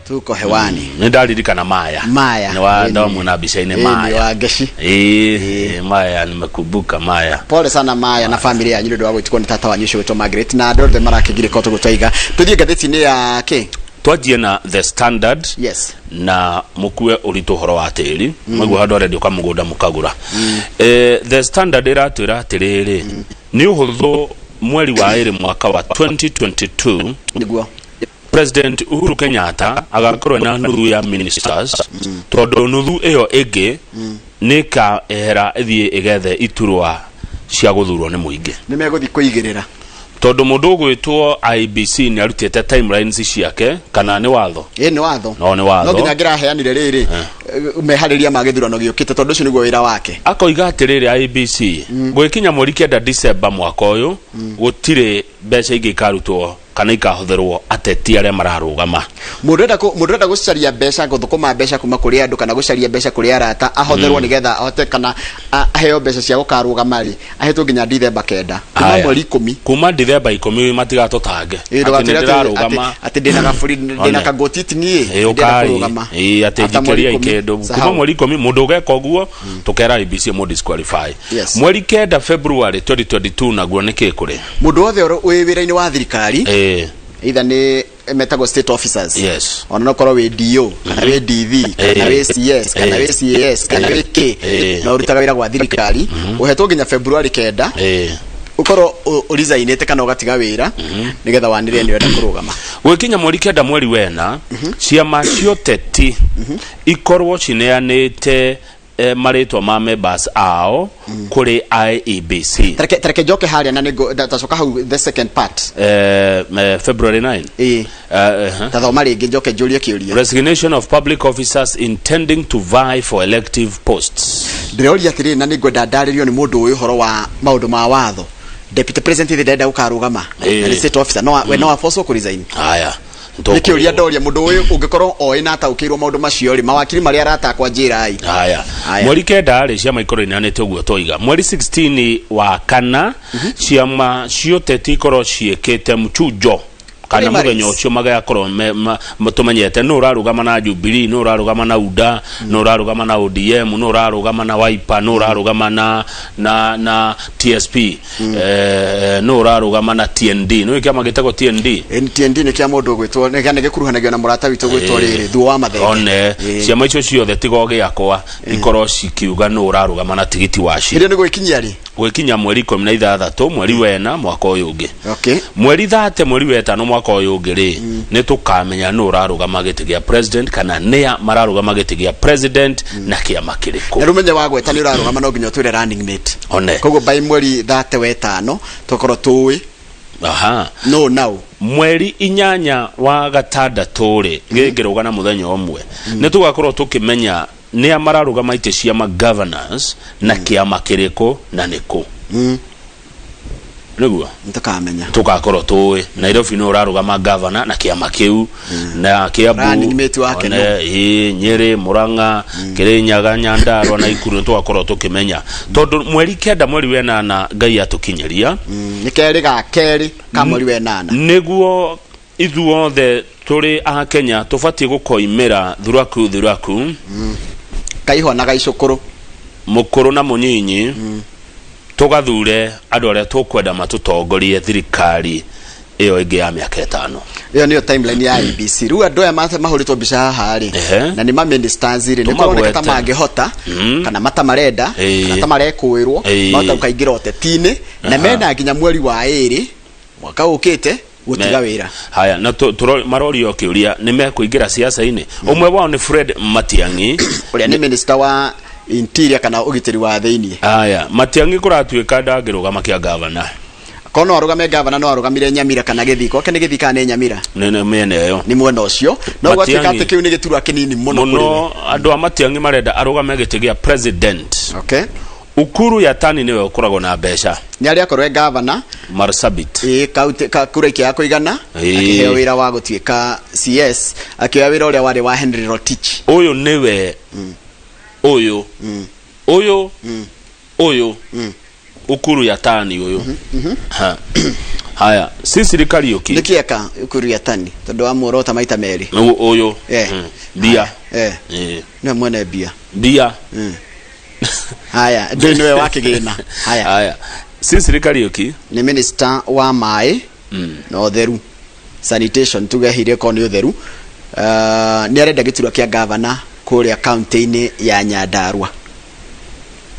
Tuko hewani. Nĩ ndaririkana Maya. Maya. Nĩ wa Ĩĩ, ndamwona mbica-inĩ. Ĩĩ, nĩ Maya. wa Ngeci. Ĩĩ, Maya, nimekumbuka Maya. Pole sana Maya na family yanyu nĩ ũndũ wa gwĩtwo nĩ tata wanyu ũcio gwĩtwo Margaret na andũ othe marakĩgirĩka ũtũguo twaiga. Tũthiĩ ngathĩti-inĩ ya kĩ? Twanjie na The Standard. Yes. Na mukue ũritũ ũhoro wa tĩri maguo handũ arendio kamũgũnda mũkagũra. The Standard ĩratwĩra atĩrĩrĩ, nĩ ũhũthũ mweri wa 2 mwaka wa 2022 President Uhuru Kenyatta agakorwo na nuthu ya ministers, tondũ nuthu ĩyo ĩngĩ nĩ ĩkaehera ĩthiĩ ĩgethe iturwa cia gũthurwo nĩ mũingĩ. Nĩ megũthiĩ kũigĩrĩra. Tondũ mũndũ ũgwĩtwo IBC nĩ arutĩte timelines ciake, kana nĩ watho? Ĩ, nĩ watho. No, nĩ watho. No nginya ngĩraheanire rĩrĩ meharĩria ma gĩthurano gĩũkĩte, tondũ ũcio nĩguo wĩra wake. Akoiga atĩrĩrĩ, IBC gwĩkinya mweri 9 December mwaka ũyũ, gũtirĩ mbeca ingĩ ikarutwo kana ikahũthĩrwo ateti arĩa mararũgama. Mũndũ ũrenda gũcaria mbeca, gũthũkũma mbeca kuma kũrĩ andũ kana gũcaria mbeca kũrĩ arata ahotherwo nĩgetha ahote kana aheo mbeca cia gũkarũgama rĩ, ahetwo nginya Dithemba 9 kuma Aya. mweri 10. Kuma Dithemba 10 matigatũtange Ĩ, atĩ nĩ ndũgatwĩre ndĩrarũgama. Atĩ ndĩna gaburi, ndĩna One. kagotiti niĩ Ĩ, ndĩrenda ũkai. kũrũgama. Ĩ, atĩ After mweri njikĩriai 10, kĩndũ kuma sahau. mweri 10. Mũndũ ũgeka ũguo tũkera IBC mũ disqualify. Mweri 9 February 2022 naguo nĩ kĩ kũrĩ? Mũndũ wothe wĩ wĩra-inĩ wa thirikari, either nĩ metagwo state officers, ona no korwo wĩ DO kana wĩ DV kana wĩ CS kana wĩ CAS kana wĩ K na ũrutaga wĩra gwa thirikari, ũhetwo nginya February 9 ũkorwo ũresignĩte kana ũgatiga wĩra nĩgetha wanĩrĩre nĩ ũrenda kũrũgama. Gwĩkinya mweri 9 mweri wena, ciama cioteti ikorwo cineanĩte marĩtwa ma members ao kũrĩ IEBC. Tareke njoke harĩa na nĩngũ ndacoka hau the second part. February 9. Ĩĩ. Tathoma rĩngĩ njoke njũrie kĩũria. Resignation of public officers intending to vie for elective posts. Ndĩroria atĩrĩrĩ, na nĩngwenda ndarĩrio nĩ mũndũ ũĩ ũhoro wa maũndũ ma watho, deputy president ithĩ ndenda gũkarũgama na nĩ state officer, no we no abocwo kũ resign? Haya. Nĩ kĩũria ndoria mũndũ ũyũ ũngĩkorwo oĩ na ataũkĩirwo maũndũ macio rĩ, mawakiri marĩa aratakwa njĩra-ĩ. Haya. Haya. Mweri 9 rĩ, ciama ikorwo inanĩte ũguo twoiga. Mweri 16 wa kana, ciama cioteti ikorwo ciĩkĩte mchujo kana Primaries. mũthenya ũcio magakorwo tũmenyete nũ ũrarũgama na Jubilee, nũ ũrarũgama na UDA, nũ ũrarũgama na ODM, nũ ũrarũgama na Wiper, nũ ũrarũgama na TSP, nũ ũrarũgama na TND. Nĩ kĩama gĩtagwo TND? NTND nĩ kĩa mũndũ ũgwĩtwo nĩ gĩkuruhanagio na mũrata witũ ũgwĩtwo rĩrĩ Thuo wa Mathenge. One. Ciama icio ciothe tiga o gĩakwa ikorwo cikiuga nũ ũrarũgama na tigiti wacio. Hĩndĩ ĩyo nĩ gwĩkinyia rĩ? Gwĩkinya mweri 16 mweri wena mwaka ũyũ ũngĩ. Mweri 30 mweri wetano mwaka ũyũ ũngĩ rĩ, nĩ tũkamenya nũ ũrarũgama gĩtĩ gĩa president kana nĩa mararũgama gĩtĩ gĩa president na kĩama kĩrĩkũ. Na rĩu menye wagweta nĩ ũrarũgama, no nginya ũtwĩre running mate. One. Koguo by mweri 30 wetano tũkorwo tũĩ no now. Mweri 8 wa gatandatũ rĩ, gĩngĩrũga na mũthenya ũmwe, nĩ tũgakorwo tũkĩmenya nĩa mararũgama itĩ cia ma governors na kĩama kĩrĩkũ na nĩkũ. Nĩguo. Nĩtũkamenya. Tũgakorwo tũĩ Nairobi nĩ ũrarũgama governor na kĩama kĩu na Kiambu. Running mate wake one, nũ? Ĩ, Nyĩrĩ, Murang'a, Kĩrĩnyaga, Nyandarua na Ikuru. Nĩ tũgakorwo tũkĩmenya tondũ mweri 9 mweri wenana Ngai atũkinyĩria. Nĩ kerĩ ga kerĩ ka mweri wenana. Nĩguo ithuothe tũrĩ a Kenya tũbatiĩ gũkoimĩra thuraku thuraku. Kaihwa na gaicũkũrũ. Mũkũrũ na mũnyinyi, tũgathure andũ arĩa tũkwenda matũtongorie thirikari ĩyo ĩngĩ ya mĩaka 5. Ĩyo nĩyo timeline ya IEBC. Rĩu andũ aya mahũrĩtwo mbica haha rĩ, na nĩ ma ministers rĩ, nĩ kũroneka ta Tũmagwete. mangĩhota kana mata marenda kana ta marekũĩrwo mahota gũkaingĩra ũteti-inĩ na mena nginya mweri wa 2 mwaka ũkĩte gũtiga wĩra. Haya, na marorio kĩũria nĩ mekũingĩra siasa-inĩ. Ũmwe wao nĩ Fred Matiang'i. Ũrĩa nĩ minister wa interior kana ũgitĩri wa thĩinĩ. Haya, Matiang'i kũratuĩka ndangĩrũgama kĩa gavana. Korwo no arũgame gavana, no arũgamire Nyamira kana Gĩthii. Gwake nĩ Gĩthii kana nĩ Nyamira? Nĩ mĩena ĩyo. Nĩ mwena ũcio, no gwatuĩka Matiang'i. atĩ kĩu nĩ gĩturwa kĩnini mũno kũrĩ we. Mũno. Andũ a Matiang'i marenda arũgame gĩtĩ gĩa president. Ukuru Yatani nĩwe ũkoragwo na mbeca. Nĩ arĩa akorwo e gavana. Marsabit. Ĩ kaunti ka kura ikĩaga kũigana, akĩheo wĩra wa gũtuĩka CS, akĩoya wĩra ũrĩa warĩ wa Henry Rotich. Ũyũ nĩwe ũyũ ũyũ ũyũ. Ukuru Yatani ũyũ. Ha. Haya, Cecily Kariuki. Nĩkĩ eka Ukuru Yatani? Tondũ wa muorota maita merĩ. Ũyũ. Mbia. Nĩwe mwene mbia. Mbia. Haya, ndũĩ nĩwe wa kĩgĩna. Haya. Haya. Cecily Kariuki nĩ minister wa maĩ na ũtheru, sanitation, tuge hihi korwo nĩ ũtheru. Nĩ arenda gĩturwa kĩa gavana kũrĩa kaunti-inĩ ya Nyandarua.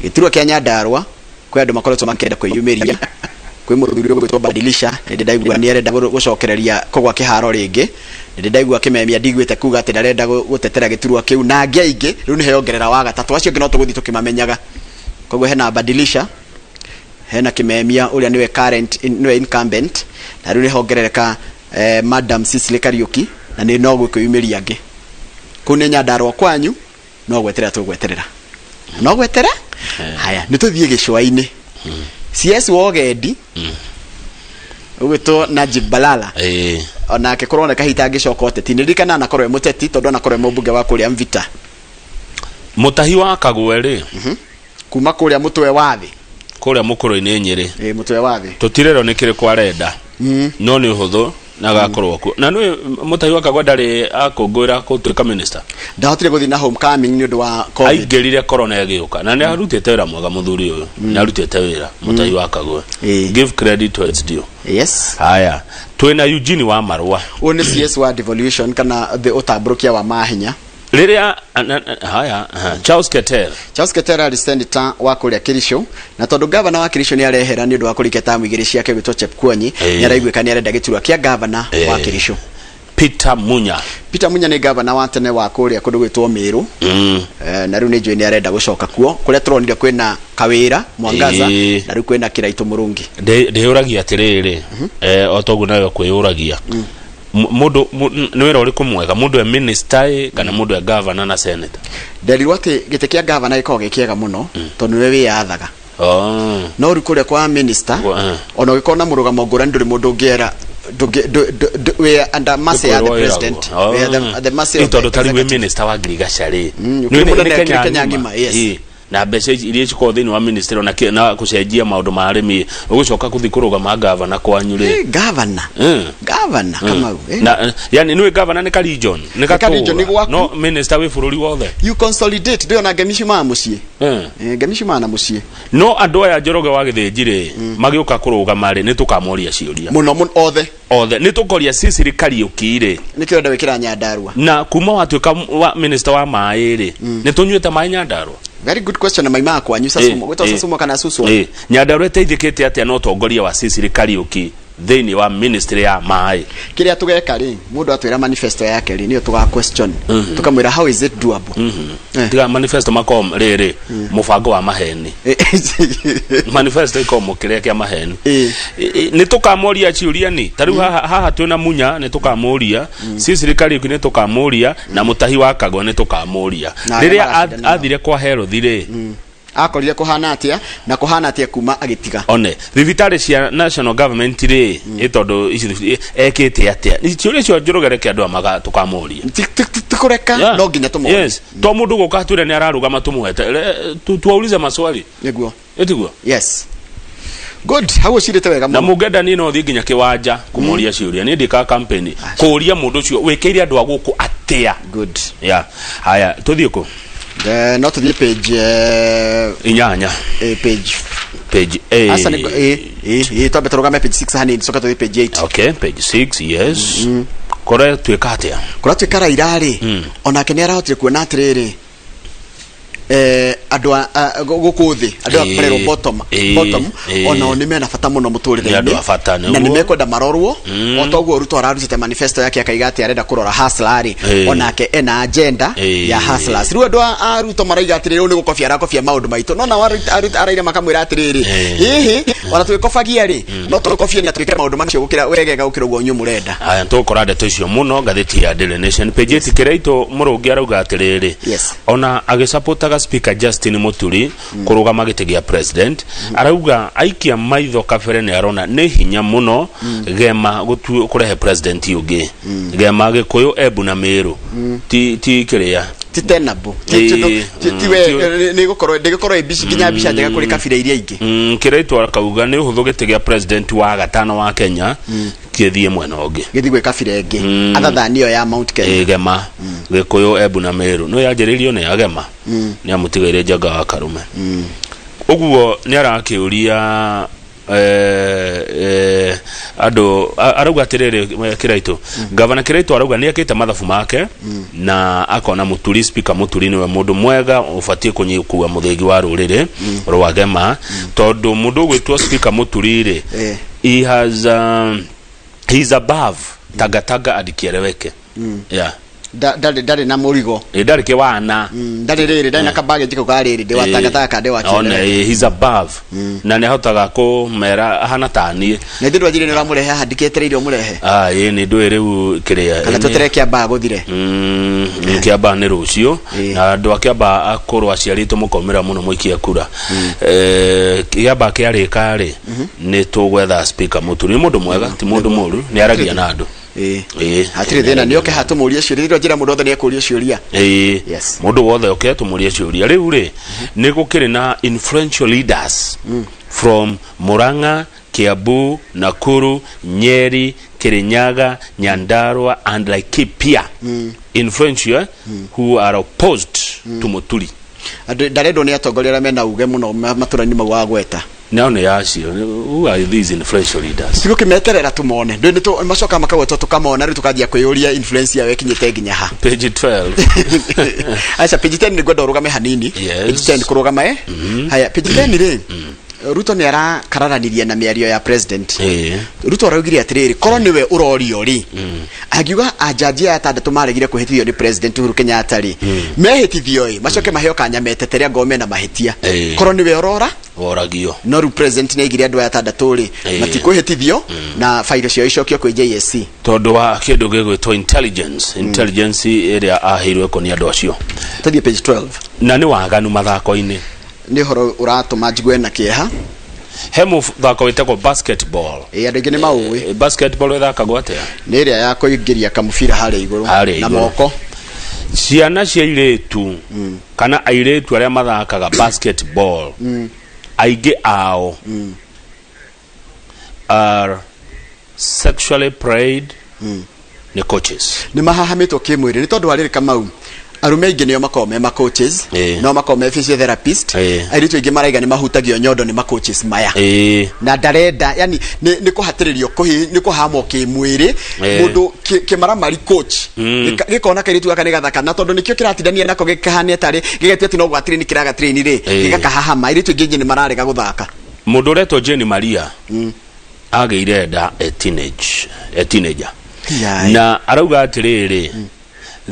Gĩturwa kĩa Nyandarua kwĩ andũ makoretwo makĩenda kwĩyumĩria. Kwĩ mũthuri ũgwĩtwo Badilisha, nĩ ndaigua nĩ arenda gũcokereria kũgwa kĩharo rĩngĩ. Nĩ ndaigua Kĩmemia ndiguĩte kuga atĩ ndarenda gũtetera gĩturwa kĩu, na angĩ aingĩ. Rĩu nĩ heyongerera wa gatatũ, acio angĩ no tũgũthiĩ tũkĩmamenyaga. Koguo hena Badilisha, hena Kimemia ũrĩa nĩwe current, nĩwe incumbent, na rĩu nĩ hongerereka Madam Cicely Kariuki, na nĩ no gwĩkwĩyumĩria angĩ. Kũu nĩ Nyandarua kwanyu, no gweterera tũgweterera, no gwetere. Haya, nĩ tũthiĩ gĩcũa-inĩ. CS wa ũgendi ũgwĩtwo Najib Balala, onake kũroneka hihi tangĩcoka ũteti. Nĩ ririkana anakorwo e mũteti, tondũ anakorwo e mũmbunge wa kũrĩa Mvita. Mũtahi wa Kagwe rĩ, kuma kũrĩa mũtwe wa thĩ, kũrĩa mũkũrũ-inĩ Nyĩrĩ. Ĩ, mũtwe wa thĩ. Tũtirerwo nĩ kĩrĩkũ arenda, no nĩ ũhũthũ na agakorwo kuo. Na nĩ Mũtahi wa Kagwe ndarĩ akũngũĩra gũtuĩka minister. Ndahotire gũthiĩ na homecoming nĩ ũndũ wa COVID. Aingĩrire corona ĩgĩũka, na nĩ arutĩte wĩra mwega mũthuri ũyũ, nĩ arutĩte wĩra Mũtahi wa Kagwe. Give credit where it's due. Haya, twĩna Eugene wa Marũa. Ũyũ nĩ CS wa devolution kana the ũtambũrũkia wa mahinya. Rĩrĩa haya, aha, Charles Keter. Charles Keter arĩ senator wa kũrĩa Kericho, na tondũ gavana wa Kericho nĩ arehera nĩ ũndũ wa kũrĩkia tamu igĩrĩ ciake gwĩtwo Chepkwony, nĩ araiguĩka nĩ arenda gĩturwa kĩa gavana wa Kericho. Peter Munya. Peter Munya nĩ gavana wa tene wa kũrĩa kũndũ gwĩtwo Meru. Na rĩu nĩ njũĩ nĩ arenda gũcoka kuo kũrĩa tũronire kwĩna Kawĩra Mwangaza, na rĩu kwĩna Kiraitũ Mũrungi. Ndĩyũragia atĩrĩrĩ, o toguo nawe kwĩyũragia, Mũndũ nĩ wĩra ũrĩkũ mwega, mũndũ e minister ĩ kana mũndũ e governor na senator? Nderirwo atĩ gĩtĩ kĩa gavana gĩkoragwo gĩ kĩega mũno tondũ nĩwe wĩyathaga. No rĩu kũrĩa kwa minister, ona ũngĩkorwo na mũrũgamo ngũrani, ndũrĩ mũndũ ũngĩera wĩ under mercy ya the president. Wĩ at the mercy of the Tondũ tarĩu wĩ executive. minister wa ngirigaca rĩ, Ũkĩrĩ nĩ mũnene Kenya kĩrĩ Kenya ng'ima. ng'ima, yes. Na mbeca ici iria cikoragwo thĩinĩ wa ministry ona na gũcenjia maũndũ ma arĩmi, ũgũcoka gũthiĩ kũrũgama gavana kwanyu rĩ? Gavana. Gavana Kamau. Na yani nĩ gavana nĩ ka region, nĩ Nĩ ka region, nĩ gatũra, gwaku. no minister wĩ bũrũri wothe. You consolidate, ndĩona ngemi ciumaga mũciĩ. Ngemi ciumaga na mũciĩ. No andũ aya Njoroge wa Gĩthĩnji rĩ, magĩũka kũrũgama rĩ, nĩ tũkamoria ciũria. Mũno mũno othe. Othe nĩ tũkoria Cecily Kariuki rĩ, Nĩkĩo ũrenda gwĩkĩra Nyandarua? Na kuma watuĩka wa minister wa maĩ rĩ, nĩ tũnyuĩte maĩ Nyandarua? Very good question, na maimaga kwanyu Sasumo. Gwĩtwo Sasumo kana Suswa? Nyandarua ĩteithĩkĩte atĩa na ũtongoria wa Cecily Kariuki thĩinĩ wa ministry ya maĩ? Kĩrĩa tũgeka rĩ, mũndũ atwĩra manifesto yake rĩ, nĩyo tũga question, tũkamwĩra how is it doable? Tiga manifesto makorwo rĩrĩ mũbango wa maheni. Manifesto ikorwo kĩrĩa kĩa maheni. Nĩ tũkamoria ciũria ni ta rĩu haha, haha twĩna Munya nĩ tũkamũria, Cecily Kariuki nĩ tũkamũria, na Mũtahi wa Kagwa nĩ tũkamũria. Na arĩa Rĩrĩa maracindana nao. athire kwa Herothi rĩ, Akorire kũhana atĩa na kũhana atĩa kuma agĩtiga? One thibitarĩ cia national government rĩ, ĩ tondũ ici ekĩte atĩa? Ciũria icio Njoroge, reke andũ amaga tũkamũria. Ti kũreka. No nginya tũmorie. Yes, to mũndũ gũka atwĩre nĩ ararũgama tũmũhete. Tuwaulize maswali. Nĩguo. Ĩtiguo? Yes, good, hau ũcirĩte wega Na mũno. mũngenda niĩ no thiĩ nginya kĩwanja kũmoria ciũria. Niĩ ndĩkaga campaign kũria mũndũ ũcio wĩkĩire andũ a gũkũ atĩa. Good. Ya haya, tũthiĩ kũ? No tũthiĩ page 8. Page Page A. Asa nĩ twambe tũrũgame page 6 hanini, coka tũthiĩ page 8. Okay, page 6, yes. Kore tuĩka atĩa? Kũratuĩka Raila rĩ, onake nĩ arahotire kuona atĩrĩrĩ, andũ gũkũ thĩ, andũ a kũrerwo bottom, bottom, onao nĩ mena bata mũno mũtũrĩre-inĩ. Nĩ andũ a bata, na nĩ nĩguo. mekwenda marorwo. O ta ũguo Ruto ararutĩte manifesto yake akaiga atĩ arenda kũrora hustler rĩ, onake ena agenda ya hustlers. Rĩu andũ a Ruto maraiga atĩrĩrĩ, ũyũ nĩ gũkobia arakobia maũndũ maitũ, no nao araira makamwĩra atĩrĩrĩ, ĩhĩ, ona twĩkobagia rĩ, no tũkobie na twĩke maũndũ macio gũkĩra wegega, gũkĩra ũguo inyuĩ mũrenda. Haya, tũgũkora ndeto icio mũno ngathĩti ya Daily Nation page 8. Kĩraitũ Mũrũngi arauga atĩrĩrĩ, ona agĩcapotaga Speaker Justin Muturi kũrũgama gĩtĩ gĩa president, arauga aikia maitho kabere nĩ arona nĩ hinya mũno gema kũrehe president ũngĩ gema Gĩkũyũ, Embu na Mĩrũ, ti kĩrĩa. Ti tenable. Ĩĩ, Ti we nĩ gũkorwo ndĩgũkorwo ĩ mbici nginya mbica njega kũrĩ kabira iria ingĩ. Kĩraitũ akauga nĩ ũhũthũ gĩtĩ gĩa president wa gatano wa Kenya kĩthiĩ mwena ũngĩ. Gĩthiĩ gwĩ kabira ĩngĩ other than ĩyo ya Mount Kenya. Ĩ Gema, Gĩkũyũ, Embu na Meru no yanjĩrĩirio nĩ Agema, nĩ amũtigaire Njaga wa Karume. Ũguo nĩ arakĩũria andũ arauga atĩrĩrĩ, Kĩraitũ, gavana Kĩraitũ arauga nĩ ekĩte mathabu make na akona Mũturi, speaker Mũturi nĩwe mũndũ mwega ũbatiĩ kũnyikua mũthĩgi wa rũrĩrĩ rwa Gema, tondũ mũndũ ũgwĩtwo speaker Mũturi rĩ, he is above tagataga and kieleweke, yeah. Ndarĩ na mũrigo. Ĩ, ndarĩ kĩwana. Ndarĩ rĩrĩ, ndarĩ na kabagĩnji kau ka rĩrĩ, ndĩ wa tagataka ka ndĩ wa One, kĩeleweke. He's above na nĩ ahotaga kũmera ahana ta niĩ. Na ithuĩ ndwanjire nĩ ũramũrehe haha, ndiketereire ũmũrehe. Ah, ĩ nĩ ndũĩ rĩu kĩrĩa Kana tweterere kĩambaa gũthire. Kĩamba nĩ rũciũ. Na andũ a Kĩamba akũrũ aciarĩtwo mũkaumĩra mũno mũikie kura. Kĩamba kĩarĩka rĩ, nĩ tũgwetha speaker Mũturi. Nĩ mũndũ mwega, ti mũndũ mũru, nĩ aragia na andũ. Ĩĩ. Hatirĩ thĩna, nĩ oke hatũmũrie ciũria. Ithuĩ njĩra mũndũ wothe nĩ ekũrio ciũria. Ĩĩ. Yes. Mũndũ wothe oke tũmũrie ciũria. Rĩu rĩ, nĩ gũkĩrĩ na influential leaders from Murang'a, Kiambu, Nakuru, Nyeri, Kirinyaga, Nyandarua and Laikipia, influential, who are opposed to Muturi. Andũ ndarendwo nĩ atongoria arĩa mena uge mũno matũra-inĩ mau wa gweta. Nao nĩ acio, who are these influential leaders? Tigũkĩmeterera tũmone. Ndũĩ nĩ macoka makagwetwo tũkamona, rĩu tũkanjia kwĩyũria influence yao ĩkinyĩte nginya ha. Page 12. Aca, page 10 nĩ ngwenda ũrũgame hanini. Yes. Page 10 kũrũgama, haya, page 10 rĩ, Ruto nĩ arakararanirie na mĩario ya president. Ruto araugire atĩrĩrĩ, korwo nĩwe ũrorio rĩ, angiuga anjanji aya atandatũ maregire kwĩhĩtithio nĩ president Uhuru Kenyatta rĩ, mehĩtithio ĩ macoke maheo kanya metetere angorwo mena mahĩtia. Korwo nĩwe ũrora Woragio. No rĩu president nĩ aigire andũ aya atandatũ rĩ, matikwĩhĩtithio na bairo ciao icokio kwĩ JSC. Tondũ wa kĩndũ gĩgwĩtwo intelligence ĩrĩa aheirwo ĩkoniĩ andũ acio. Tũthiĩ page 12. Na nĩ waganu mathako-inĩ. Nĩ ũhoro ũratũma njigue na kĩeha. He mũthako wĩtagwo basketball. Ĩ, andũ aingĩ nĩ maũĩ. Basketball ĩthakagwo atĩa? Nĩ ĩrĩa ya kũingĩria kamũbira harĩa igũrũ Harĩa na igũrũ. moko. Ciana cia airĩtu kana airĩtu arĩa mathakaga basketball, aingĩ ao are sexually preyed nĩ coaches. Nĩ mahahamĩtwo kĩmwĩrĩ nĩ tondũ wa rĩrĩ, Kamau, arũme aingĩ nĩo makoragwo me ma-coaches, no makoragwo me physiotherapist. Airĩtu aingĩ maraiga nĩ mahutagio nyondo nĩ ma-coaches maya. Na ndarenda, yani nĩ kũhatĩrĩrio, nĩ kũhamwo kĩmwĩrĩ. Mũndũ kĩmaramari coach gĩkona kairĩtu gaka nĩ gathaka, na tondũ nĩkĩo kĩratindania nako gĩkahania tarĩ gĩgetua atĩ no gwa train kĩraga train rĩ, gĩgakahahama. Airĩtu aingĩ nĩ mararega gũthaka. Mũndũ ũretwo Jenny Maria agĩire nda a teenager. Yai. Na arauga atĩrĩrĩ,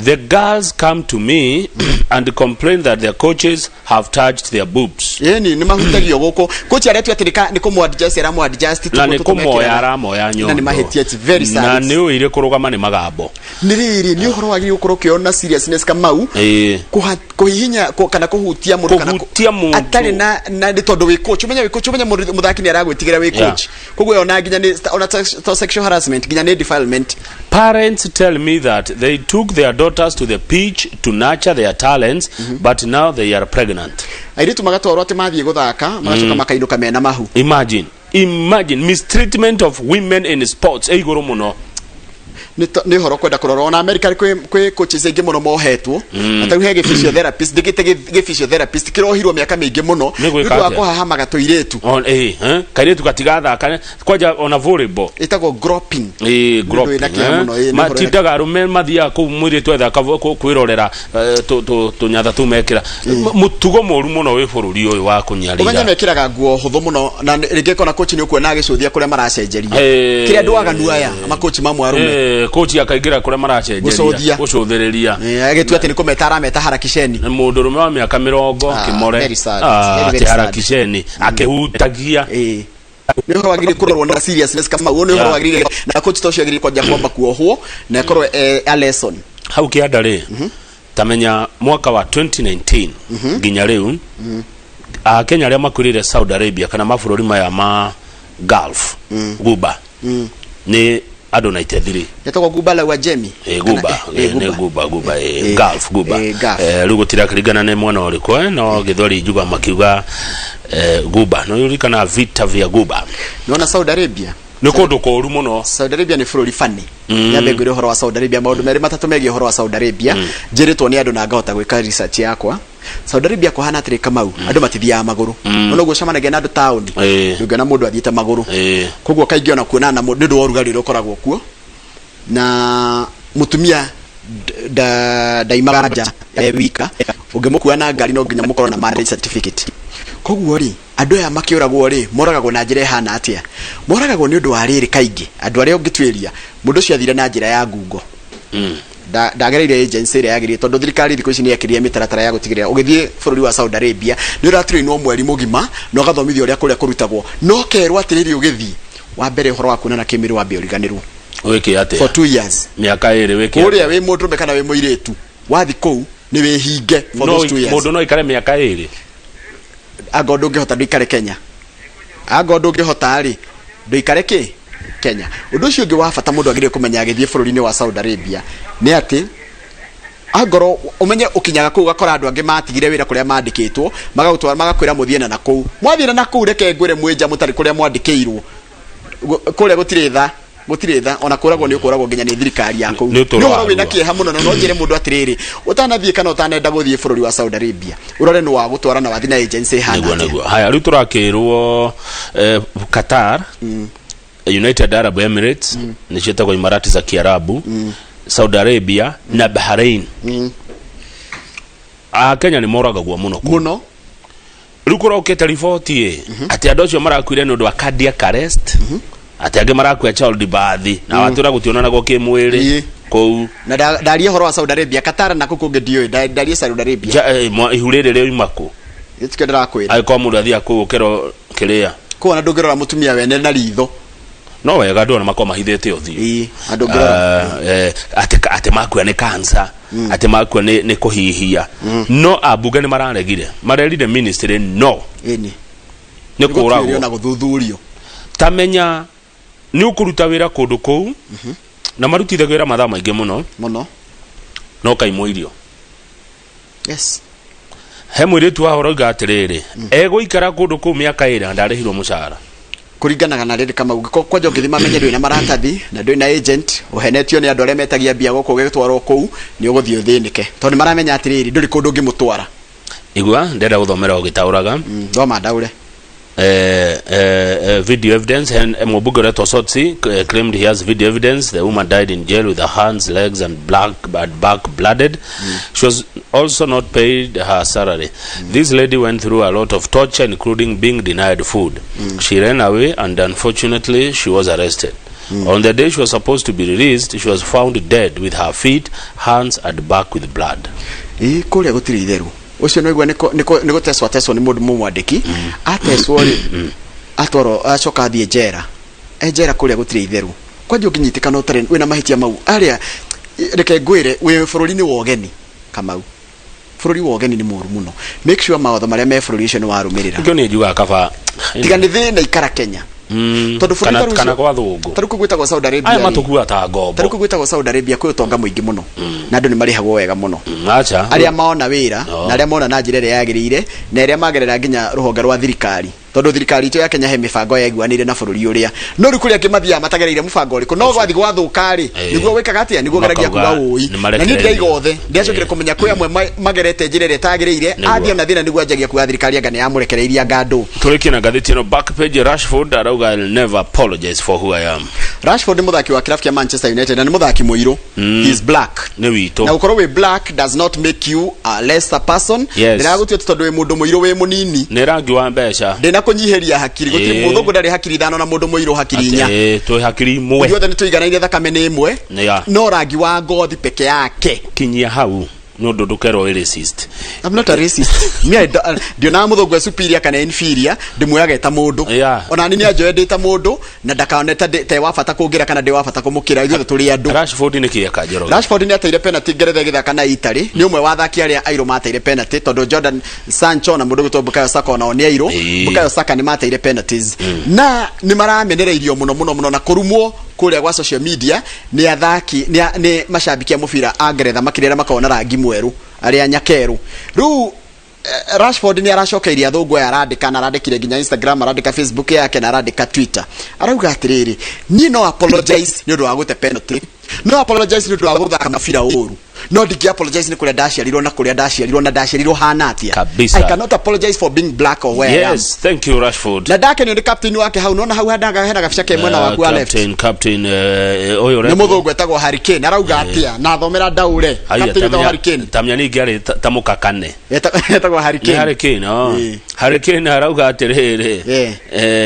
"The girls come to me and complain that their coaches have touched their boobs." Ĩni nĩ mahutagio gũkũ, coach aretua atĩ nĩ kũmũ-adjust aramũ-adjust. Na nĩ kũmoya aramoya Na nĩ nyondo. mahĩtia, it's very sad. Na nĩ ũire kũrũgama nĩ magambo. Nĩ rĩrĩ, nĩ ũhoro wagĩrĩirwo gũkorwo ũkĩona seriousness, Kamau. Kũhihinya kana kũhutia mũndũ kana Kũhutia mũndũ. Atarĩ na nĩ tondũ wĩ coach, ũmenye wĩ coach, ũmenye mũndũ mũthaki nĩ aragwĩtigĩra wĩ coach, koguo ona nginya nĩ ona to sexual harassment, nginya nĩ defilement. "Parents tell me that they took their daughters to the pitch to nurture their talents, but now they are pregnant." Airĩtu magatwarwo atĩ mathiĩ gũthaka, magacoka makainũka mena mahu. Imagine mistreatment of women in sports ĩ igũrũ mũno. Nĩ ũhoro kwenda kũrora. Ona America kwĩ coaches aingĩ mũno mohetwo, na tarĩu he gĩ physiotherapist ndĩgĩte gĩ physiotherapist kĩrohirwo mĩaka mĩingĩ mũno Nĩ gwĩka nĩ ũndũ wa atĩa? kũhahamaga tũirĩtu. Kairĩtu gatigathaka kwanja ona volleyball. Ĩtagwo groping. Ĩ, Nĩ ũndũ wĩna kĩeha mũno, ĩ, nĩ ũhoro wĩna- Matindaga arũme mathiaga kũu mũirĩtu ethaka kwĩrorera, tũnyatha tũu mekĩra. Mũtugo mũru mũno wĩ bũrũri ũyũ wa Ũmenye kũnyarira. Mekĩraga nguo hũthũ mũno, na rĩngĩ kona coach nĩ ũkuona agĩcũthia kũrĩa maracenjeria. Kĩrĩa andũ aganu aya makochi mamwe arũme. Kochi akaingĩra kũrĩa maracenjeria. Gũcũthia. Gũcũthĩrĩria. Agĩtua atĩ nĩ kũmeta arameta harakiceni. Nĩ mũndũ ũrũme wa mĩaka 40 Ah, kĩmore. very sad. Ah, Very, very atĩ sad. harakiceni akĩhutagia. Ĩ, nĩ ũhoro wagĩrĩire kũrorwo na seriousness, kama ũyũ nĩ ũhoro wagĩrĩire, na coach ta ũcio agĩrĩire kwanja kwamba kuohwo na ĩkorwo a lesson. Hau kĩanda rĩ, tamenya mwaka wa 2019 nginya rĩu, Akenya arĩa makuĩrĩire Saudi Arabia kana mabũrũri maya ma Gulf, Guba, nĩ Andũ 93. Yetagwo Guba la Uajemi. Guba. Kana- Nĩ Guba, Guba, Gulf Guba. Gulf. Rĩu gũtirakĩringana nĩ mwena ũrĩkũ, no gĩthweri njuga makiuga Guba no ririkana vita vya Guba. Nĩwona Saudi Arabia? Nĩ kũndũ kũũru mũno. Saudi Arabia nĩ bũrũri funny. Nyambe ngwĩre ũhoro wa Saudi Arabia, maũndũ merĩ matatũ megiĩ ũhoro wa Saudi Arabia njĩrĩtwo nĩ andũ na ngahota gwĩka research yakwa. Saudi Arabia kũhana atĩrĩ, Kamau, andũ matithiaga magũrũ. Ona ũguo ũcemanagia na andũ taũni, ndũngĩona mũndũ athiĩte magũrũ. Koguo kaingĩ ona kuonana na mũndũ nĩ ũndũ wa ũrugarĩ ũrĩa ũkoragwo kuo, na mũtumia ndaimaga nja e wika. Ũngĩmũkua na ngari, no nginya mũkorwo na marriage certificate. Koguo rĩ, andũ aya makĩũragwo rĩ, moragagwo na njĩra ĩhana atĩa? Moragagwo nĩ ũndũ wa rĩrĩ, kaingĩ andũ arĩa ũngĩtuĩria mũndũ ũcio athire na njĩra ya ngungo. Ndagereire agency ĩrĩa yagĩrĩire, tondũ thirikari thikũ ici nĩ yekĩrire mĩtaratara ya gũtigĩrĩra ũgĩthiĩ bũrũri wa Saudi Arabia nĩ ũratrainwo mweri mũgima na ũgathomithio ũrĩa kũrĩa kũrutagwo, no kerwo atĩrĩrĩ, ũgĩthiĩ wa mbere ũhoro wa kuonana kĩmĩrĩ wambe ũriganĩrwo. Wĩke atĩa? For 2 years. Mĩaka 2 wĩke? Kũrĩa wĩ mũndũrũme kana wĩ mũirĩtu, wathi kũu nĩ wĩhinge for No those 2 years. Mũndũ no ikare mĩaka 2? Angorwo ndũngĩhota, ndũikare Kenya. Angorwo ndũngĩhota rĩ, ndũikare kĩ Kenya. Ũndũ ũcio ũngĩ wa bata mũndũ agĩrĩire kũmenya agĩthiĩ bũrũri-inĩ wa Saudi Arabia nĩ atĩ angorwo ũmenye ũkinyaga kũu ũgakora andũ angĩ matigire wĩra kũrĩa mandĩkĩtwo, magagũtwara, magakwĩra mũthiĩ na nakũu. Mwathiĩ na nakũu, reke ngwĩre, mwĩ nja mũtarĩ kũrĩa mwandĩkĩirwo. Kũrĩa gũtirĩ tha, gũtirĩ tha. Ona kũragwo nĩ ũkũragwo nginya nĩ thirikari ya kũu. Nĩ ũtũũro Nĩ ũhoro wa wĩna ruo. kĩeha mũno. Na no njĩre mũndũ atĩrĩrĩ, ũtanathiĩ kana ũtanenda gũthiĩ bũrũri wa Saudi Arabia, ũrore nĩ wa gũtwara na wathi na agency ĩhana Nĩguo. atĩa. Nĩguo. Haya, rĩu tũrakĩrwo Qatar, United Arab Emirates, nĩ ciĩtagwo Imarati za Kiarabu, Saudi Arabia na Bahrain. Akenya nĩ moragagwo mũno kũu. Mũno. Rĩu kũrokĩte riboti ĩ atĩ andũ acio marakuire nĩ ũndũ wa cardiac arrest, atĩ angĩ marakua child birth, na watwĩra gũtionanagwo kĩmwĩrĩ kũu. Na ndaria ũhoro wa Saudi Arabia, Qatar na kũu kũngĩ ndiũĩ. Ndaria Saudi Arabia. Ihu rĩrĩ rĩoima kũ? Gĩtikio ndĩrakwĩra. Angĩkorwo mũndũ athiaga kũu ũkĩro kĩrĩa. Kũu ona ndũngĩrora mũtumia wene na ritho. No wega andũ ona makorwo mahithĩte ũthiũ. Ĩĩ, andũ ũngĩrora. Atĩ makua nĩ cancer, atĩ makua nĩ kũhihia, no ambunge nĩ mararegire, marerire ministry no Ĩni. Nĩ gũtuĩrio kũragwo na gũthuthurio. Tamenya nĩ ũkũruta wĩra kũndũ kũu na marutithagia wĩra mathaa maingĩ mũno. Mũno. No kaimwo irio. He mũirĩtu wa ũroiga atĩrĩrĩ, egũikara kũndũ kũu mĩaka 2 na ndarĩhirwo mũcara. Kũringanaga na rĩrĩ, Kamau, ũngĩkorwo kwanja ũngĩthiĩ mamenye ndũrĩ na maratathi na ndũrĩ na agent, ũhenetio nĩ andũ arĩa metagia mbia gũkũ ũgĩtwarwo kũu, nĩ ũgũthiĩ ũthĩnĩke, tondũ nĩ maramenya atĩrĩrĩ, ndũrĩ kũndũ ũngĩmũtwara. Igua, ndĩrenda gũthomera ũgĩtaũraga. Thoma ndaũre. Video evidence and Mbunge ũretwo Sotsi claimed he has video evidence the woman died in jail with her hands, legs and black and back blooded. She was also not paid her salary. This lady went through a lot of torture, including being denied food. She ran away and unfortunately she was arrested. On the day she was supposed to be released, she was found dead with her feet, hands and back with blood. Ĩĩ, kũrĩa gũtirĩ itheru. Ũcio nĩgua nĩ gũtecwo atecwo nĩ mũndũ mũmwandĩki, atecwo rĩ, atwarwo, acoka athiĩ njera, e njera kũrĩa gũtirĩ itheru. Kwanja ũngĩnyitĩkana ũtarĩ wĩna mahĩtia mau arĩa, reke ngwĩre, wĩ bũrũri-inĩ wa ũgeni, Kamau, bũrũri wa ũgeni nĩ mũru mũno. Make sure mawatho marĩa me bũrũri ũcio nĩ warũmĩrĩra. Nĩkĩo niĩ njugaga kaba Tiga nĩ thĩna, ikara Kenya. Tondũ bũrũri kana, ta rĩu kana gwa thũngũ. Ta rĩu kũu gwĩtagwo Saudi Arabia aya rĩ, matũkua ta ngombo. Ta rĩu kũu gwĩtagwo Saudi Arabia kwĩ ũtonga mũingĩ mũno na andũ nĩ marĩhagwo wega mũno. Acha. Arĩa mona wĩra No. na arĩa mona na njĩra ĩrĩa yagĩrĩire na arĩa magerera nginya rũhonge rwa thirikari, tondũ thirikari itũ ya Kenya he mĩbango yaiguanĩire na bũrũri ũrĩa, no rĩu kũrĩa angĩ mathiaga matagereire mũbango ũrĩkũ, no gwathi gwathũka rĩ, nĩguo wĩkaga atĩa? Nĩguo geragia Makauga kuga ũi nĩ na niĩ marekererio. ndĩraiga othe ndiacokire kũmenya kwĩ amwe magerete njĩra ĩrĩa ĩtagĩrĩire. Athiĩ ona thĩna nĩguo anjagia kuga thirikari anga nĩ yamũrekereirie anga andũ. Tũrĩkie na ngathĩti ĩno back page. Rashford arauga, "I'll never apologize for who I am." Rashford nĩ mũthaki wa kĩrabu kĩa Manchester United na nĩ mũthaki mũirũ. He is black. Nĩ witũ. Na gũkorwo wĩ black does not make you a lesser person. Ndĩragũtua atĩ tondũ wĩ mũndũ mũirũ, wĩ mũnini. Nĩ rangi wa mbeca. Ndĩna kũnyihĩria hakiri gũtirĩ. Mũthũngũ ndarĩ hakiri ithano na mũndũ mũirũ hakiri inya. Atĩ, twĩ hakiri imwe. Ithuothe nĩ tũiganaine, thakame nĩ ĩmwe. No rangi wa ngothi peke yake. Kinyia hau nĩ ũndũ ndũkerwo wĩ racist. I'm not a racist. Me, I don't- ndionaga mũthũngũ e superior kana inferior, ndĩmuoyaga eta mũndũ. Ona ni nĩanjoe ndĩ ta mũndũ na ndakone ta te wa bata kũngĩra kana ndĩ wa bata kũmũkĩra. Ithuothe tũrĩ andũ. Rashford nĩ kĩ eka, Njoroge? Rashford nĩ ateire penalty Ngeretha ĩgĩthaka na Italy. Nĩ ũmwe wa athaki arĩa airũ mateire penalty, tondũ Jordan Sancho na mũndũ gwĩtwo Bukayo Saka onao nĩ airũ. Bukayo Saka nĩ mateire penalties na nĩ maramenereirio mũno mũno mũno na kũrumwo. Kũrĩa gwa social media nĩ athaki nĩ macambiki a mũbira a Ngeretha makĩria arĩa makoragwo na rangi mwerũ, arĩa nyakerũ. Rĩu Rashford nĩ aracokeirie athũngũ aya, arandĩka na arandĩkire nginya Instagram, arandĩka Facebook yake na arandĩka Twitter. Arauga atĩrĩrĩ, niĩ no apologize nĩ ũndũ wa gũte penalty, no apologize nĩ ũndũ wa gũthaka mũbira ũru, no ndingĩ apologize nĩ kũrĩa ndaciarirwo na kũrĩa ndaciarirwo na ndaciarirwo hana atĩa. Kabisa. I cannot apologize for being black or where I am. Yes, thank you, Rashford. Na ndakenio nĩ captain wake hau, nona hau handaga hena gabica ke mwena waku wa left. Captain ũyũ nĩ mũthũngũ etagwo Harry Kane. Arauga atĩa na thomera ndaũre? Captain etagwo Harry Kane. Tamenya ningĩ arĩ ta mũkakane. Etagwo Harry Nĩ Kane. Harry Kane, oh. Ĩĩ. Harry Kane arauga atĩrĩrĩ,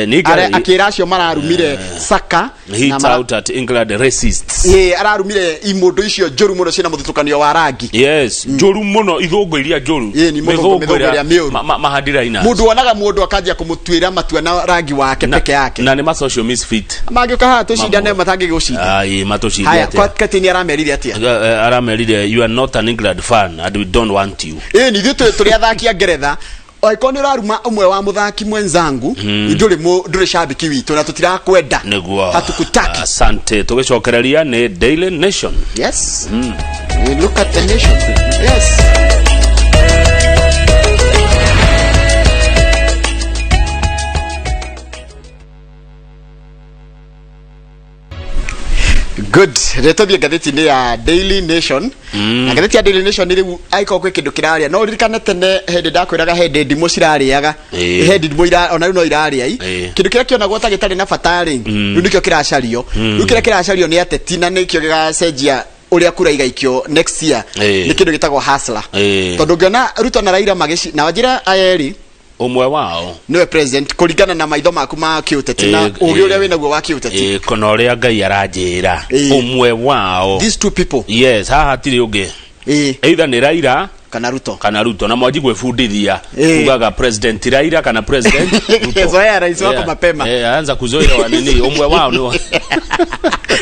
ningĩ Akĩra acio mararumire Saka na hit out at England racists. Ĩĩ, ararumire imũndũ icio njũru mũno ciĩna mũthutũkanio wa rangi. Yes, njũru mũno, ithũngũ iria njũru. Ĩĩ, ni mĩthũngũ ĩrĩa mĩũru. Mahadiraina. Mũndũ wonaga mũndũ akanjia kũmũtuĩra matua na rangi wake peke yake. Na nĩ ma social misfit. Mangĩũka haha tũcindane, matangĩgũcinda. Ai, matũcinde Haya atĩa? kwa Katini aramerire atĩa? Aramerire, "You are not an England fan and we don't want you." Ĩĩ, ni ithuĩ tũrĩ athaki a Ngeretha, angĩkorwo nĩ ũraruma ũmwe wa mũthaki mwenzangu, ndũrĩ cambiki witũ na tũtirakwenda. Nĩguo. Hatukutaki. Asante. Tũgĩcokereria nĩ Daily Nation. Yes. We look at the nation. Yes. Good. Reke tũthiĩ ngathĩti-inĩ ya Daily Nation. Na ngathĩti ya Daily Nation rĩu angĩkorwo kwĩ kĩndũ kĩrarĩa, no ũririkane tene hĩndĩ ndakwĩraga hĩndĩ ndimũ cirarĩaga. Hĩndĩ ndimũ ona rĩu no irarĩa i. Kĩndũ kĩrĩa kĩonagwo ta gĩtarĩ na bata rĩ, rĩu nĩkĩo kĩracario. Rĩu kĩrĩa kĩracario nĩ ateti na nĩkĩo gĩgacenjia ũrĩa kura igaikio next year. Nĩ kĩndũ gĩtagwo hustler. Tondũ ũngĩona Ruto na Raila magĩci na wanjĩra aya erĩ, Ũmwe wao nĩwe president kũringana na maitho maku ma kĩũteti na ũgĩ ũrĩa wĩnaguo wa kĩũteti. Kana ũrĩa Ngai aranjĩra, ũmwe wao. These two people. Yes, haha hatirĩ ũngĩ. Either nĩ Raila kana Ruto. Kana Ruto. Na mwanji gwĩbundithia kugaga President Raila kana President Ruto. Zoea rais wako mapema. Anza kuzoea wa nini, ũmwe wao nĩ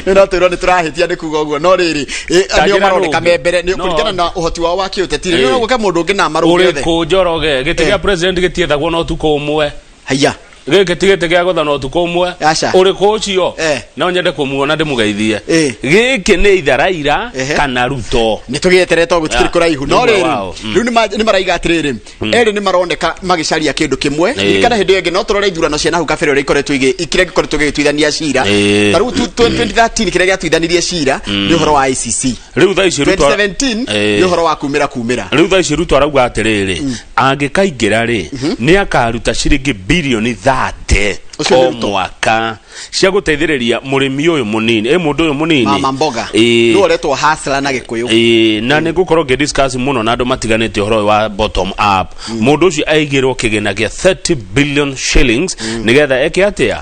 Nĩ no twĩrwo nĩ tũrahĩtia nĩ kuga ũguo, no rĩrĩ, Ta nĩo njĩra maroneka nũngĩ. me mbere nĩ No. kũringana na ũhoti wao wa kĩũteti rĩ, no gũke mũndũ ũngĩ na marũnge othe. Ũrĩkũ, Njoroge? Gĩtĩ gĩa president gĩtiethagwo na ũtukũ ũmwe. Haiya. Gĩkĩ ti gĩtĩ gĩa gwetha na ũtukũ ũmwe. Aca. Ũrĩkũ ũcio? No nyende kũmuona ndĩmũgeithie. Gĩkĩ nĩ either Raila kana Ruto. Nĩ tũgĩeterete o gũtikĩrĩ kũraihu, no Ũmwe rĩrĩ, wao. Rĩu nĩ maraiga atĩrĩrĩ, erĩ nĩ maroneka magĩcaria kĩndũ kĩmwe. Ririkana hĩndĩ ĩyo ĩngĩ no tũrore ithurano cia nahau kabere ũrĩa ikoretwo kĩrĩa gĩkoretwo gĩgĩtuithania cira. Ta rĩu 2013 kĩrĩa gĩatuithanirie cira nĩ ũhoro wa ICC. Rĩu thaa ici Ruto 2017 nĩ ũhoro wa kumĩra kumĩra. Rĩu thaa ici Ruto arauga atĩrĩrĩ, angĩkaingĩra rĩ, nĩ akaruta ciringi birioni 30 Ũcio nĩ o Ruto. mwaka cia gũteithĩrĩria mũrĩmi ũyũ mũnini, mũndũ ũyũ mũnini, mama mboga. Nĩ ũretwo hustler na Gĩkũyũ. Ĩĩ, na nĩ ngũkorwo ngĩ discuss mũno na andũ matiganĩte ũhoro ũyũ wa bottom up. Mũndũ ũcio aigĩrwo kĩgĩna kĩa 30 billion shillings nĩgetha eke atĩa?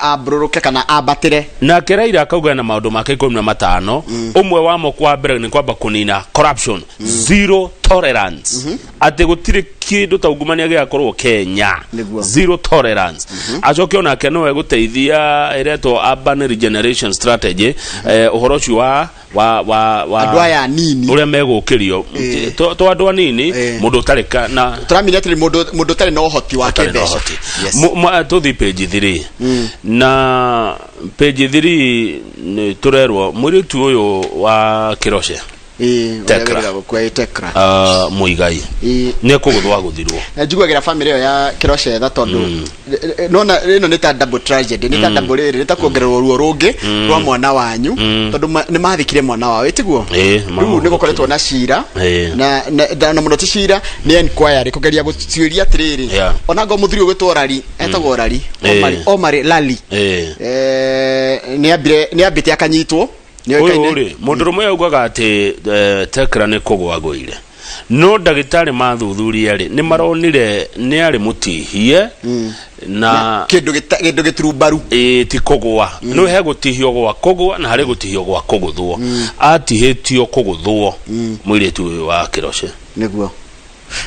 Ambũrũrũke kana ambatĩre. Nake Raila akauga na maũndũ make 15, ũmwe wamo kwa mbere nĩ kwamba kũnina corruption, zero tolerance, atĩ gũtirĩ kĩndũ ta ungumania gĩgakorwo Kenya. Zero tolerance. Acoke onake nowe gũteithia ĩretwo urban regeneration strategy, ũhoro ũcio wa Andũ aya anini. Ũrĩa megũkĩrio to andũ anini, mũndũ ũtarĩ na Tũramenya atĩrĩ, mũndũ ũtarĩ na ũhoti wa ũtarĩ na kĩmbeca. ũhoti. Tũthiĩ page 3, na page 3 nĩ tũrerwo mũirĩtu ũyũ wa Kĩroce, Ũrĩa Tekra. wĩrĩga gũkua, Tekra. Mũigai nĩ ekũgũthwo agũthirwo. Na njiguagĩra family ĩyo ya Kĩrocetha tondũ nona ĩno nĩ ta double tragedy, nĩ ta double rĩrĩ, nĩ ta kuongererwo ruo rũngĩ rwa mwana wanyu, tondũ nĩ mathikire mwana wao, ĩtiguo? Ĩĩ, Rĩu nĩ gũkoretwo na cira na mũno ti cira, nĩ enquiry kũgeria gũtuĩria atĩrĩrĩ, ona ngo mũthuri ũgwĩtwo Rari, etagwo Rari, Omari, Omari Lali, nĩ ambĩte akanyitwo. Ũyũ rĩ, mũndũrũme ũyũ augaga atĩ Tekra nĩ kũgwa agũire, no ndagĩtarĩ mathuthuria rĩ, nĩ maronire nĩ arĩ mũtihie na kĩndũ gĩturumbaru. Ĩĩ, ti kũgwa. Nĩ he gũtihio gwa kũgwa na harĩ gũtihio gwa kũgũthwo. Atihĩtio kũgũthwo mũirĩtu ũyũ wa Kĩroce. Nĩguo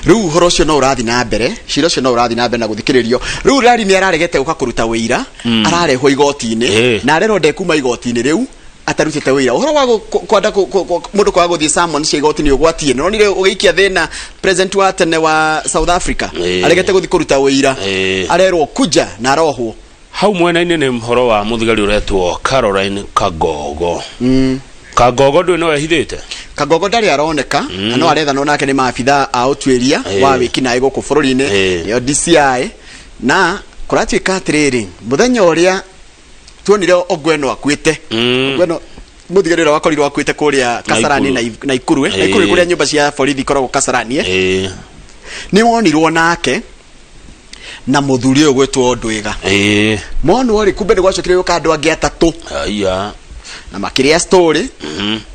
rĩu ũhoro ũcio no ũrathiĩ na mbere, cira ũcio no ũrathiĩ na mbere na gũthikĩrĩrio. Rĩu Rari nĩ araregete gũka kũruta wĩira, ararehwo igoti-inĩ na arerwo ndekuma igoti-inĩ rĩu atarutĩte wĩira. Ũhoro wa kwenda mũndũ kwaga gũthiĩ summons cia igoti nĩ ũgwati. Nĩ onire ũgĩikia thĩna president wa tene wa South Africa, aregete gũthiĩ kũruta wĩira, arerwo kuja na arohwo. Hau mwena-inĩ nĩ ũhoro wa mũthigari ũretwo Caroline Kagogo. Kagogo ndũĩ no ehithĩte. Kagogo ndarĩ aroneka na no arethanwo nake nĩ maabitha a ũtuĩria wa wĩkinaĩ gũkũ bũrũri-inĩ, nĩo DCI. Na kũratuĩka atĩrĩrĩ, mũthenya ũrĩa tuonire Ogweno akuĩte, Ogweno mũthigari ũrĩa wakorirwo akuĩte kũrĩa Kasarani na Naikuru, Naikuru kũrĩa nyũmba cia borithi ikoragwo Kasarani, nĩ wonirwo nake na mũthuri ũyũ gwĩtwo Ndwĩga. Monwo rĩ, kumbe nĩ gwacokire gũka andũ angĩ atatũ Aya. na makĩrĩa story.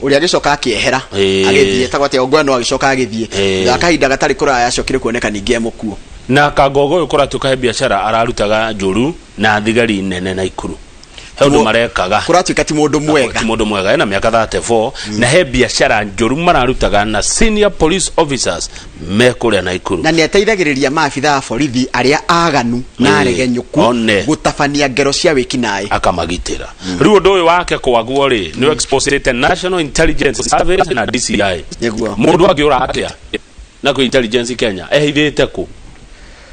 Ũrĩa agĩcoka akĩehera, agĩthiĩ etagwo atĩa, Ogweno agĩcoka agĩthiĩ. Thutha wa kahinda gatarĩ kũraya acokire kuoneka ningĩ e mũkuũ. Na Kagogo ũyũ kũratuĩka he biacara ararutaga njũru na thigari nene Naikuru. He ũndũ marekaga. Kũratuĩka ti mũndũ mwega. Ti mũndũ mwega, ena mĩaka 34 na he biacara njũru mararutaga na senior police officers me kũrĩa Naikuru. Na nĩ ateithagĩrĩria maabitha a borithi arĩa aganu na aregenyũku One. gũtabania ngero cia wĩkinaĩ. Akamagitĩra. Rĩu ũndũ ũyũ wake kwagwo rĩ, nĩ exposete National Intelligence Service na DCI. Mũndũ angĩũra atĩa na kwĩ intelligence Kenya ehithĩte kũ?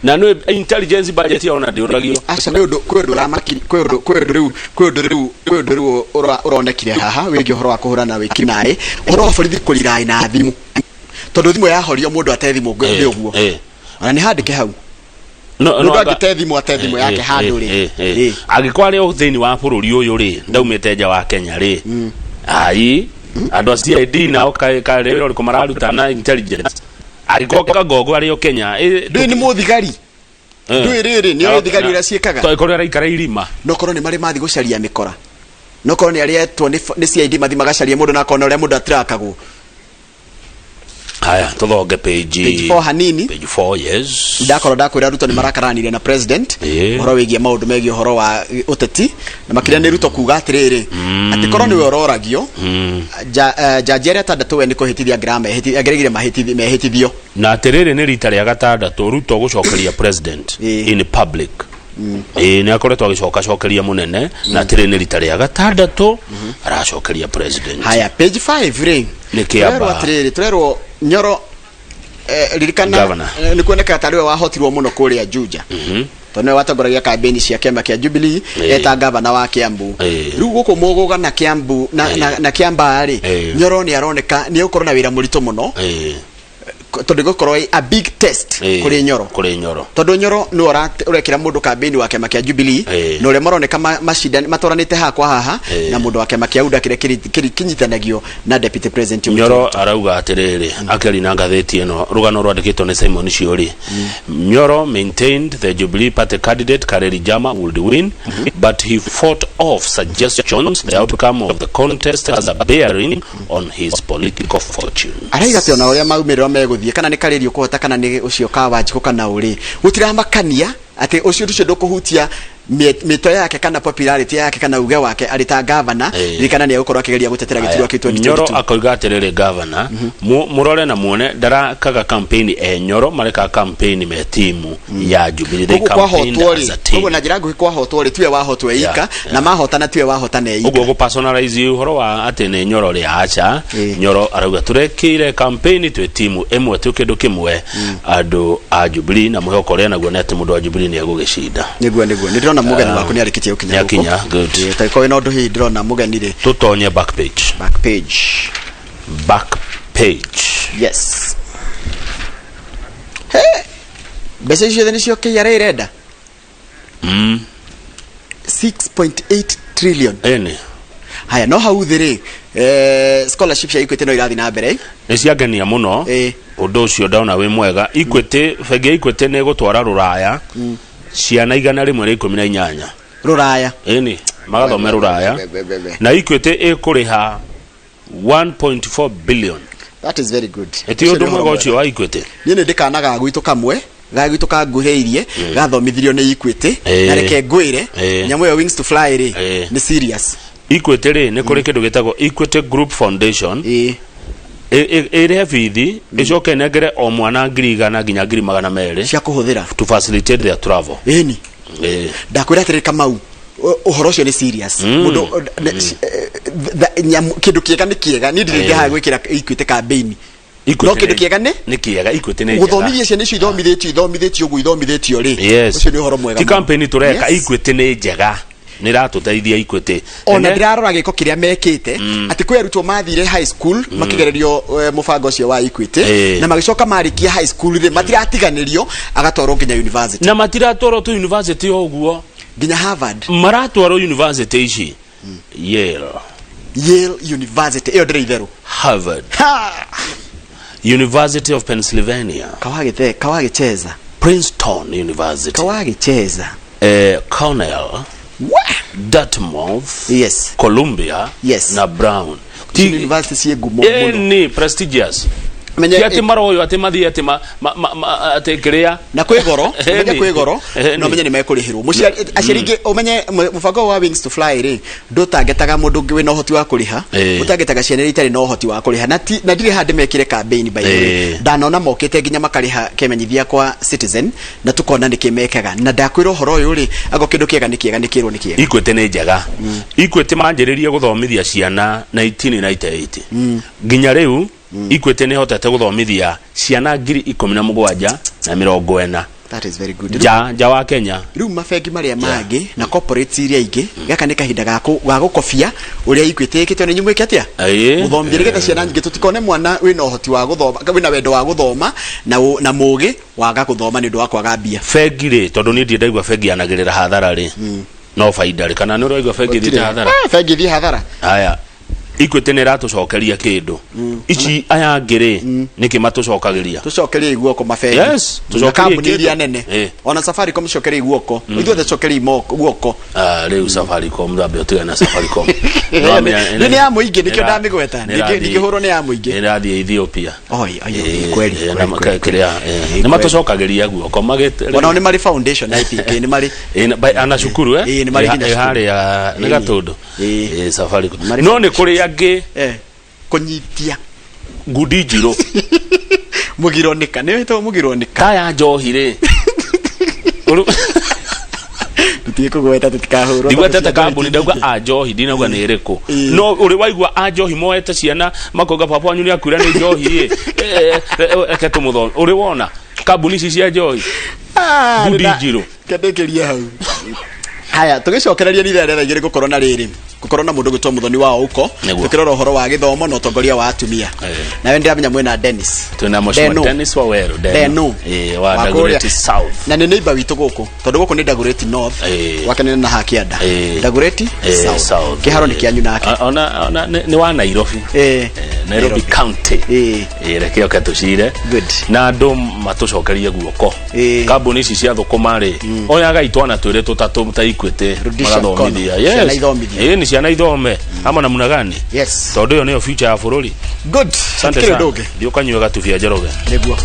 Na nĩ intelligence budget yao na ndĩũragio. Aca, nĩ ũndũ kwĩ ũndũ ũramakiri, kwĩ ũndũ rĩu ũronekire haha wĩgiĩ ũhoro wa kũhũrana na wĩkinaĩ, ũhoro wa borithi kũriraĩ na thimũ, tondũ thimũ yahorio mũndũ ate thimũ nĩ ũguo. Ona nĩ handĩke hau. No, Mũndũ no, anga- angĩte thimũ, ate thimũ yake handũ rĩ. Angĩkorwo arĩ o thĩinĩ wa bũrũri ũyũ rĩ, ndaumĩte nja wa Kenya rĩ, ai andũ a CID nao karĩ wĩra ũrĩkũ mararuta na intelligence angĩkorwo Kagogo arĩ o Kenya? Ndũĩ nĩ mũthigari. Ndũĩ rĩrĩ nĩ ũĩ thigari ũrĩa ciĩkaga. Tondũ araikara irima. No korwo nĩ marĩ mathiĩ gũcaria mĩkora, no korwo nĩ arĩetwo nĩ CID mathi magacaria mũndũ na akona ũrĩa mũndũ atirakagwo. Haya, tũthonge page. Page 4 hanini. Page 4, yes. Ndakorwo ndakwĩra Ruto nĩ marakaranire na president ũhoro wĩgiĩ maũndũ megiĩ ũhoro wa ũteti, na makĩria nĩ Ruto kuga atĩrĩrĩ, atĩ korwo nĩwe ũroragio, jaji arĩa atandatũ we nĩ kũhĩtithia angĩregire mehĩtithio. Na atĩrĩrĩ, nĩ rita rĩa gatandatũ Ruto gũcokeria president in public. Ĩĩ, nĩ akoretwo agĩcokacokeria mũnene, na atĩrĩrĩ, nĩ rita rĩa gatandatũ aracokeria president. Haya, page 5 rĩ, Nĩ Kĩamba. tũrerwo atĩrĩrĩ, tũrerwo Nyoro, ririkana, Governor. Nĩ kuonekaga tarĩ we wahotirwo mũno kũrĩa Juja, tondũ nĩwe watongoragia kambĩni cia kĩama kĩa Jubilee eta gavana wa Kiambu. Rĩu gũkũ Mũgũga na Kiambu na Kiambaa rĩ, Nyoro nĩ aroneka nĩ egũkorwo na wĩra mũritũ mũno, tondũ gũkorwo a big test kũrĩ Nyoro. Kũrĩ Nyoro. Tondũ Nyoro nĩwe ũrekĩra mũndũ kambĩni wa kĩama kĩa Jubilee, na ũrĩa maroneka matwaranĩte haha kwa haha na mũndũ wa kĩama kĩa UDA kĩrĩa kĩnyitanagio na deputy president William Nyoro Ruto. Arauga atĩrĩrĩ, akĩaria na ngathĩti ĩno, rũgano rwandĩkĩtwo nĩ Simon Ciori, Nyoro maintained the Jubilee Party candidate Kareri Jama would win, but he fought off suggestions the outcome of the contest has a bearing on his political fortune. Araiga atĩ ona ũrĩa maumĩrĩro megũthiĩ, kana nĩ Karĩri ũkũhota kana nĩ ũcio ka Wanjikũ kana ũrĩ, gũtiramakania atĩ ũcio ũndũ ũcio ndũkũhutia mĩto yake kana popularity yake kana uge wake arĩ ta gavana. Ririkana nĩ egũkorwo akĩgeria gũtetera gĩturwa kĩu Nyoro 2022. Akoiga atĩrĩrĩ, gavana mũrore na muone ndarakaga campaign e Nyoro, marekaga campaign me timu ya Jubilee. They Koguo campaigned kwahotwo as rĩ, a team. koguo na njĩra nguhĩ kwahotwo rĩ, tiwe wahotwo eika, na mahotana tiwe wahotana eika. Ũguo gũpersonalize ũhoro wa atĩ nĩ Nyoro rĩ, aca. Nyoro arauga tũrekĩire campaign twĩ timu ĩmwe, twĩ kĩndũ kĩmwe, andũ a Jubilee, na mwĩhoko ũrĩa naguo nĩ atĩ mũndũ wa Jubilee nĩ egũgĩcinda. Nĩguo nĩ ndĩrona mũgeni waku nĩ arĩkĩtie gũkinya. Nĩakinya, good. Tangĩkorwo wĩna ũndũ hihi ndĩrona mũgeni rĩ. Tũtonye back page. Back page. Back page. Yes. He, mbeca icio ciothe nĩcio KRA ĩrenda? 6.8 trillion. Ĩni. Haya, no hau thĩ rĩ, scholarship cia Equity no irathiĩ na mbere. Nĩ ciangenia mũno. Ũndũ ũcio ndona wĩ mwega. Equity, bengi ya Equity nĩ ĩgũtwara rũraya ciana 118. Rũraya? Ĩni, magathome rũraya. Be, be, be. Na Equity ĩkũrĩha 1.4 billion. That is very good. Ĩti ũndũ mwega ũcio wa Equity? Niĩ nĩ ndĩkana ga gwitũ kamwe ga gwitũ kanguhĩirie gathomithirio nĩ Equity, na reke ngwĩre, nyamũ ĩyo Wings to Fly rĩ, nĩ serious. Equity rĩ, nĩ kũrĩ kĩndũ gĩtagwo Equity Group Foundation. Ĩrĩhe bithi, ĩcoke ĩnengere o mwana 100,000 nginya 200,000 cia kũhũthĩra to facilitate their travel. Ĩni. Ndakwĩra atĩrĩ Kamau, ũhoro ũcio nĩ serious. Mũndũ kĩndũ kĩega nĩ kĩega. Niĩ ndirĩ ingĩhaga gwĩkĩra Equity campaign. Equity No kĩndũ kĩega nĩ nĩ kĩega, Equity nĩ njega. Gũthomithia ciana icio ithomithĩtio ithomithĩtio ũguo ithomithĩtio rĩ, Yes. ũcio nĩ ũhoro mwega Ti mũno. campaign tũreka. Yes. Equity nĩ njega, nĩ ĩratũteithia Equity. Ona ndĩrarora gĩko kĩrĩa mekĩte atĩ kwĩ arutwo mathire high school makĩgererio mũbango ũcio wa Equity, na magĩcoka marĩkia high school rĩ, matiratiganĩrio, agatwarwo nginya university. Na matiratwarwo tu university o ũguo. Nginya Harvard. Maratwarwo university ici: Yale. Yale University ĩyo ndĩrĩ itherũ. Harvard. Ha! University of Pennsylvania. Kawagĩte kawagĩcheza. Princeton University. Kawagĩcheza. Cornell. Wa! Dartmouth. Columbia. Na Brown. Ici nĩ university ciĩ ngumo mũno. Ni prestigious. Menye- Ti atĩ maroyo atĩ mathiĩ atĩ atĩ kĩrĩa. Na kwĩ goro, ũmenye kwĩ goro. Na ũmenye nĩ mekũrĩhĩrwo mũciari, aciari ingĩ, ũmenye mũbango wa Wings to Fly rĩ, ndũtangetaga mũndũ ũngĩ wĩna ũhoti wa kũrĩha. Ũtangetaga ciana iria itarĩ na ũhoti wa kũrĩha, na na ndirĩ haha ndĩmekĩre campaign, by the way. Ndanona mokĩte nginya makarĩha kĩmenyithia kwa Citizen na tukona nĩkĩ mekaga, na ndakwĩra ũhoro ũyũ rĩ, ago kĩndũ kĩega nĩ kĩega, nĩ kĩrwo nĩ kĩega. Equity nĩ njega. Equity manjĩrĩrie gũthomithia ciana 1998 nginya rĩu, Equity nĩ hotete gũthomithia ciana 17,040. That is very good. Nja wa Kenya. Rĩu mabengi marĩa mangĩ na corporates iria ingĩ, gaka nĩ kahinda ga gũkobia ũrĩa Equity ĩkĩte, nĩ mwĩke atĩa? Gũthomithia nĩgetha ciana nyingĩ tũtikone mwana wĩna ũhoti wa gũthoma, wĩna wendo wa gũthoma na mũgĩ waga gũthoma nĩ ũndũ wa kwaga mbia. Bengi rĩ, tondũ niĩ ndirĩ ndaigua bengi yanagĩrĩra hathara rĩ, no baida rĩ, kana nĩ ũraigua bengi ĩthiĩte hathara? Ah, bengi ithiĩ hathara? Haya, Equity nĩ ĩratũcokeria kĩndũ ici, aya angĩ rĩ, nĩkĩ matũcokagĩria? Tũcokerie guoko mabengi Yes, na tũcokerie kambuni kĩndũ. iria nene. Ona Safaricom, cokerie guoko, ithuothe cokerie guoko. Ah, rĩu Safaricom, thambe ũtigane na Safaricom. Nĩ ya mũingĩ, nĩkĩo ndamĩgweta. Ndingĩhũrwo nĩ ya mũingĩ. Nĩ ĩrathiĩ Ethiopia. Oi, oi, oi, kweli, Na kweli, kweli. kĩrĩa, nĩ Kweli. matũcokagĩria guoko magĩte. Onao nĩ marĩ foundation, I think, nĩ marĩ. Ana cukuru. Nĩ marĩ nginya cukuru. Harĩa nĩ Gatũndũ. Safaricom. Marĩ No nĩ kũrĩ angĩ. Kũnyitia. Ngundi njirũ. Mũgironika, nĩ wĩtagwo mũgironika. Kaya njohi rĩ. Tũtige kũgweta tũtikahũrwo. Ndigwetete kambuni, ndauga a njohi, ndinauga nĩ ĩrĩkũ. No ũrĩ waigua a njohi moete ciana makoiga baba wanyu nĩ akuire nĩ njohi ĩ? Reke tũmũthome. Ũrĩ wona kambuni ici cia njohi? Ah, Ngundi njirũ. Kendĩkĩrie hau. Haya, tũgĩcokereria nĩ ithaa rĩa 2:00 gũkorwo na rĩrĩ, gũkorwo na mũndũ gwĩtwo Mũthoni wa Ouko. Nĩguo. Tũkĩrora ũhoro wa gĩthomo na ũtongoria wa atumia. Nawe ndĩramenya mwĩna Dennis. Twĩna Mheshimiwa Deno. Dennis Waweru Deno. Wa Wa Dagoretti kũrĩa. South. Na nĩ neighbor witũ gũkũ, tondũ gũkũ nĩ Dagoretti North, gwake nĩ na Hakianda. Dagoretti South. South. Kĩharo nĩ kĩanyu nake. Ona nĩ wa Nairobi. Nairobi County. Reke oke tũcire. Good. Na andũ matũcokerie guoko. Kambuni ici cia thũkũma rĩ, oyaga itwana twĩrĩ tũtatũ ta Equity. Rudisha magathomithia. mkono. Ciana ithomithio. Nĩ ciana ithome ama namna gani? Yes. Tondũ ĩyo nĩyo future ya bũrũri. Good. Asante Hatikĩrĩ sana. ũndũ ũngĩ. Thiĩ ũkanyue gatubia, Njoroge. Nĩguo.